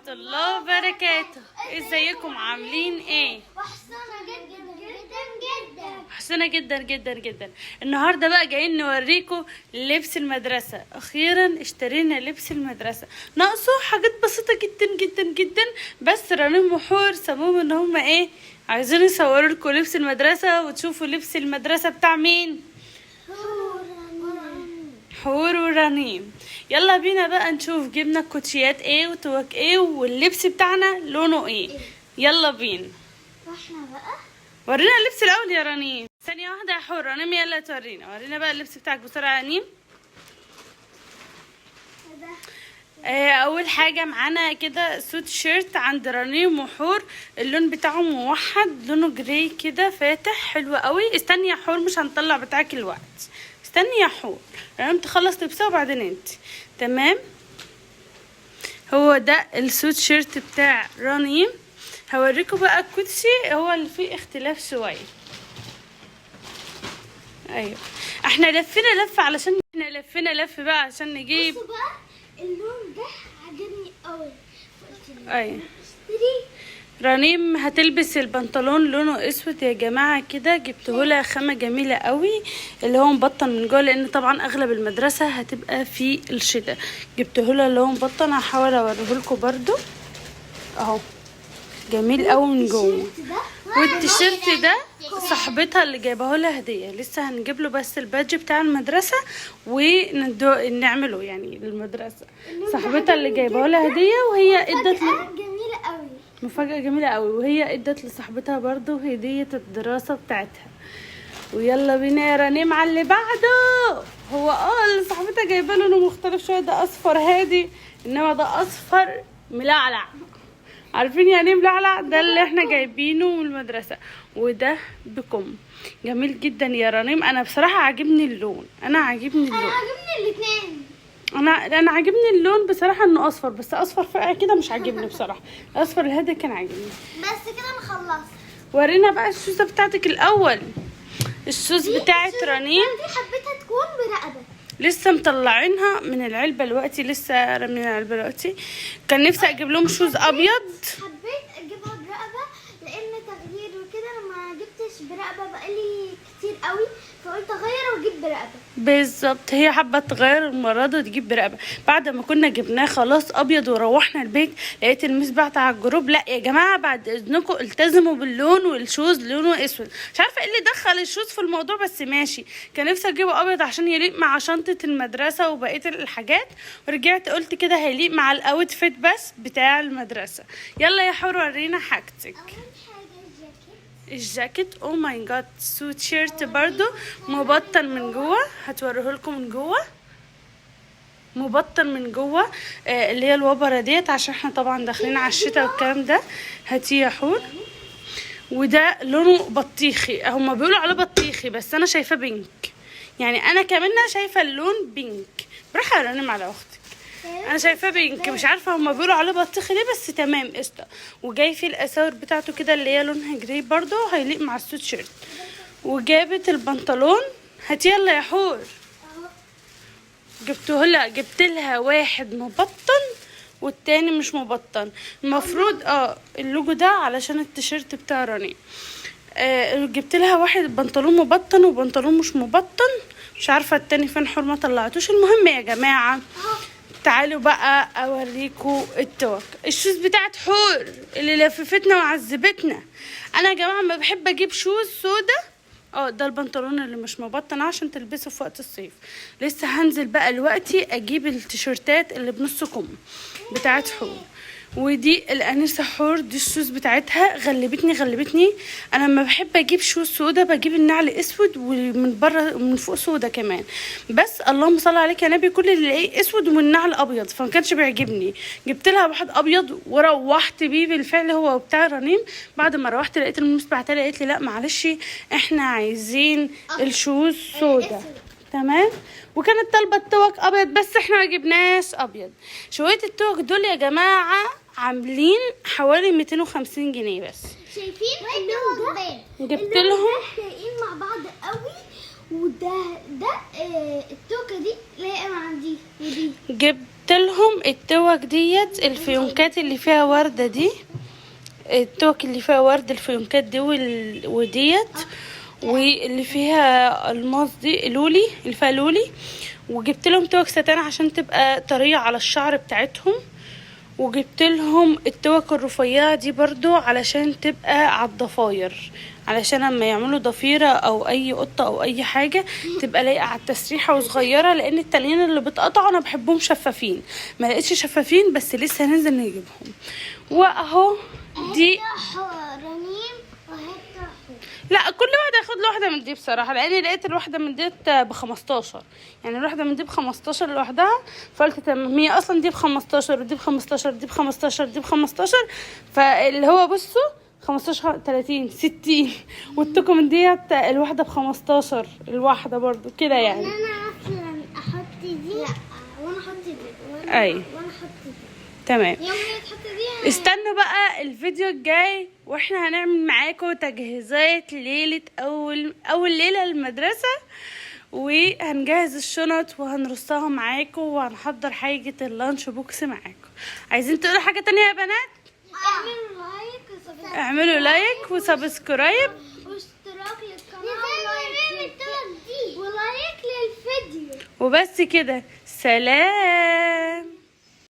ورحمة الله وبركاته. ازيكم عاملين ايه؟ وحشتونا جدا جدا جدا. وحشتونا جدا جدا جدا. النهارده بقى جايين نوريكم لبس المدرسة. اخيرا اشترينا لبس المدرسة، ناقصه حاجات بسيطة جدا جدا جدا، بس رنيم وحور سموهم ان هم ايه، عايزين يصوروا لكم لبس المدرسة وتشوفوا لبس المدرسة بتاع مين، حور ورنيم. يلا بينا بقى نشوف جبنا الكوتشيات ايه وتوك ايه واللبس بتاعنا لونه ايه. يلا بينا. واحنا بقى ورينا اللبس الاول يا رنيم. ثانية واحدة يا حور. رنيم يلا تورينا، ورينا بقى اللبس بتاعك بسرعة يا رنيم. ده اول حاجة معانا كده سوت شيرت عند رنيم وحور، اللون بتاعه موحد، لونه gray كده فاتح، حلو قوي. استني يا حور مش هنطلع بتاعك الوقت، استني يا حور رنيم تخلص لبسها وبعدين انت. تمام، هو ده السوت شيرت بتاع رنيم. هوريكم بقى الكوتشي، هو اللي فيه اختلاف شوية. ايوه احنا لفينا لفه علشان احنا لفينا لف بقى عشان نجيب. بصوا بقى اللون ده عجبني قوي، فقلت لي ايوه اشتري. رنيم هتلبس البنطلون لونه اسود يا جماعة كده، جبته لها خامة جميلة قوي اللي هو مبطن من جوه، لان طبعا اغلب المدرسة هتبقى في الشتاء. جبته لها اللي هو مبطن، هحاول اوريه لكم برده اهو، جميل قوي من جوه. التيشيرت ده والتيشيرت ده صاحبتها اللي جايبه لها هديه، لسه هنجيب له بس ال badge بتاع المدرسة ونعمله يعني للمدرسة. صاحبتها اللي جايبه لها هديه وهي ادت مفاجأة جميلة قوي. مفاجأة جميلة قوي، وهي ادت لصاحبتها برضو هدية الدراسة بتاعتها. ويلا بينا يا رنيم على اللي بعده. هو اللي صاحبتها جايبه له لونه مختلف شوية، ده اصفر هادي، انما ده اصفر ملعلع. عارفين يعني ايه ملعلع؟ ده اللي احنا جايبينه من المدرسة، وده بكم. جميل جدا يا رنيم، انا بصراحة عاجبني اللون، انا عاجبني انا اللون، عجبني الاثنين. انا عاجبني اللون بصراحة، انه اصفر، بس اصفر فاقع كده مش عاجبني بصراحة. الاصفر الهادي كان عاجبني. بس كده انا خلصت. ورينا بقى الشوزه بتاعتك الاول. ال shoes بتاعت رنيم دي حبيتها تكون برقبة. لسه مطلعينها من العلبة دلوقتي، لسه رامينها من العلبة دلوقتي. كان نفسي اجيب لهم shoes ابيض. حبيت اجيبها برقبة لان تغيير وكده، انا ما جبتش برقبة بقالي كتير قوي، فقلت اغير واجيب برقبة. بالظبط، هي حابة تغير المرة دي وتجيب برقبه. بعد ما كنا جبناه خلاص ابيض وروحنا البيت، لقيت ال miss بعت على ال group، لا يا جماعة بعد اذنكم التزموا باللون، وال shoes لونه اسود. مش عارفه ايه اللي دخل ال shoes في الموضوع، بس ماشي. كان نفسي اجيبه ابيض عشان يليق مع شنطه المدرسة وبقية الحاجات، ورجعت قلت كده هيليق مع ال outfit بس بتاع المدرسة. يلا يا حور ورينا حاجتك. اول حاجة الجاكيت. الجاكيت، oh my god، sweatshirt برضو مبطن من جوه، هتوريه لكم من جوه، مبطن من جوه، اللي هي الوبره ديت، عشان احنا طبعا داخلين على الشتاء والكلام ده. هاتيه يا حور. وده لونه بطيخي، هما بيقولوا عليه بطيخي بس انا شايفاه pink، يعني انا كمان شايفه اللون pink. بروح ارنم على اختك، انا شايفاه pink، مش عارفه هما بيقولوا عليه بطيخي ليه، بس تمام قشطه. وجاي فيه الاساور بتاعته كده اللي هي لونها gray برضو، هيليق مع السوت شيرت. وجابت البنطلون، هاتي يلا يا حور. جبته لها، جبت لها واحد مبطن والتاني مش مبطن. المفروض اللوجو ده علشان التيشيرت بتاع راني. جبت لها واحد بنطلون مبطن وبنطلون مش مبطن، مش عارفه التاني فين، حور ما طلعتوش. المهم يا جماعة تعالوا بقى اوريكم التوك، ال shoes بتاعت حور اللي لففتنا وعذبتنا. انا يا جماعة ما بحب اجيب shoes سودا. ده البنطلون اللي مش مبطن عشان تلبسه في وقت الصيف. لسه هنزل بقى دلوقتي اجيب التيشيرتات اللي بنص كم بتاعت حور. ودي الانسة حور، دي ال shoes بتاعتها غلبتني غلبتني. انا لما بحب اجيب shoes سودا بجيب النعل اسود ومن بره ومن فوق سودا كمان، بس اللهم صل عليك يا نبي كل اللي الاقيه اسود والنعل ابيض، فما كانش بيعجبني. جبت لها واحد ابيض وروحت بيه بالفعل هو وبتاع رنيم. بعد ما روحت لقيت ال miss بعتها لي قالت لي لا معلش احنا عايزين ال shoes سودا. تمام. وكانت طالبه التوك ابيض بس احنا ما جبناش ابيض. شوية التوك دول يا جماعة عاملين حوالي 250 جنيه بس. شايفين اللون ده؟ جبت اللون لهم ده لايقين مع بعض قوي، وده ده التوكه دي لايقة مع دي ودي. جبت لهم لهم التوك ديت، الفيونكات اللي فيها وردة دي، التوك اللي فيها ورد، الفيونكات دي وديت، واللي فيها الماس دي، لولي اللي فيها لولي. وجبت لهم توك ستان عشان تبقى طرية على الشعر بتاعتهم. وجبت لهم التوك الرفيعة دي برضو علشان تبقى على الضفاير، علشان لما يعملوا ضفيرة او اي قطة او اي حاجة تبقى لايقة على التسريحة وصغيرة، لان التانيين اللي بتقطعوا انا بحبهم شفافين، ما لقيتش شفافين بس لسه هننزل نجيبهم. واهو دي رنيم وحتة حور. لا كل واحد هياخد له واحدة من دي بصراحة، لاني لقيت الواحدة من ديت ب15، يعني الواحدة من دي ب15 لوحدها، فقلت تمام هي اصلا دي ب15 ودي ب15 دي ب15 دي ب15، فاللي هو بصوا 15 30 60، والتوكو من ديت الواحدة ب15 الواحدة برضو كده يعني. انا اصلا احط دي، لا وانا احط دي، وانا أي. وانا احط دي. تمام. يوم هي تحط دي. استنوا بقى الفيديو الجاي واحنا هنعمل معاكم تجهيزات ليلة اول ليلة المدرسة، وهنجهز الشنط وهنرصها معاكم، وهنحضر حاجة ال lunch box معاكم. عايزين تقولوا حاجة تانية يا بنات؟ اعملوا like و subscribe، اعملوا like و subscribe واشتراك للقناة و like للفيديو وبس كده. سلام.